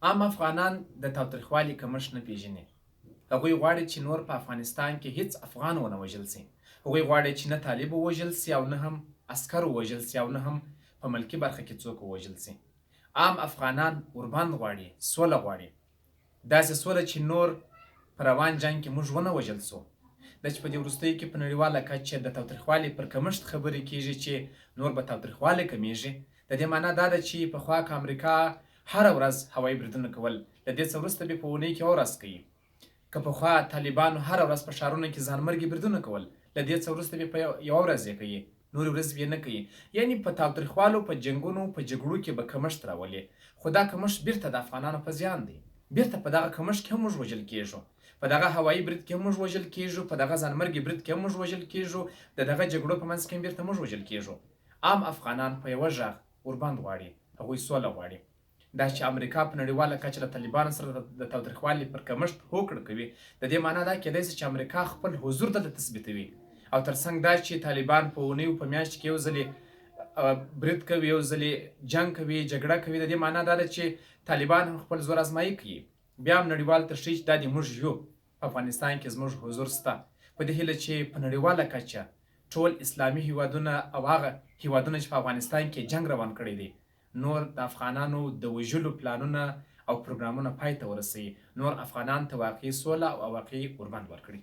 عام افغانان د تاوتریخوالي کمښت نه پېژني. هغوی غواړي چې نور په افغانستان کې هیڅ افغان ونه وژل شي. هغوی غواړي چې نه طالب ووژل شي او نه هم عسکر ووژل شي او نه هم په ملکي برخه کې څوک ووژل شي. عام افغانان اوربند غواړي، سوله غواړي. داسې سوله چې نور په روان جنګ کې موږ ونه وژل شو. دا چې په دې وروستیو کې په نړیواله کچه د تاوتریخوالي پر کمښت خبرې کېږي چې نور به تاوتریخوالی کمېږي، د دې مانا دا ده چې پخوا که امریکا هره ورځ هوایي بریدونه کول، له دې څه وروسته به په اونۍ کې یوه ورځ کوي. که پخوا طالبانو هره ورځ په ښارونو کې ځانمرګي بریدونه کول، له دې څه وروسته به په یوه ورځ یې کوي، نورې ورځې به یې نه کوي. یعنې په تاوتریخوالو، په جنګونو، په جګړو کې به کمښت راولي. خو دا کمښت بیرته د افغانانو په زیان دی. بیرته په دغه کمښت کې هم موږ وژل کیږو. په دغه هوایي برید کې هم موږ وژل کیږو، په دغه ځانمرګي برید کې هم موږ وژل کیږو، د دغه جګړو په منځ کې هم بیرته موږ وژل کیږو. عام افغانان په یوه ږغ اوربند غواړي، هغوی سوله غواړي. دا چې امریکا په نړیواله کچه له طالبانو سره د تاوتریخوالي پر کمښت هوکړه کوي، د دې مانا دا کېدای شي چې امریکا خپل حضور دلته تثبیتوي او تر څنګ دا چې طالبان په اونیو په میاشت کې یو ځلې برید کوي، یو ځلې جنګ کوي، جګړه کوي، د دې مانا دا ده چې طالبان هم خپل زور ازمایي کوي. بیا هم نړیوال ته ښیي چې دا دې موږ یو، په افغانستان کې زموږ حضور شته. په دې هیله چې په نړیواله کچه ټول اسلامي هیوادونه او هغه هیوادونه چې په افغانستان کې جنګ روان کړی دی، نور د افغانانو د وژلو پلانونه او پروګرامونه پای ته ورسوي، نور افغانان ته واقعي سوله او واقعي اوربند ورکړي.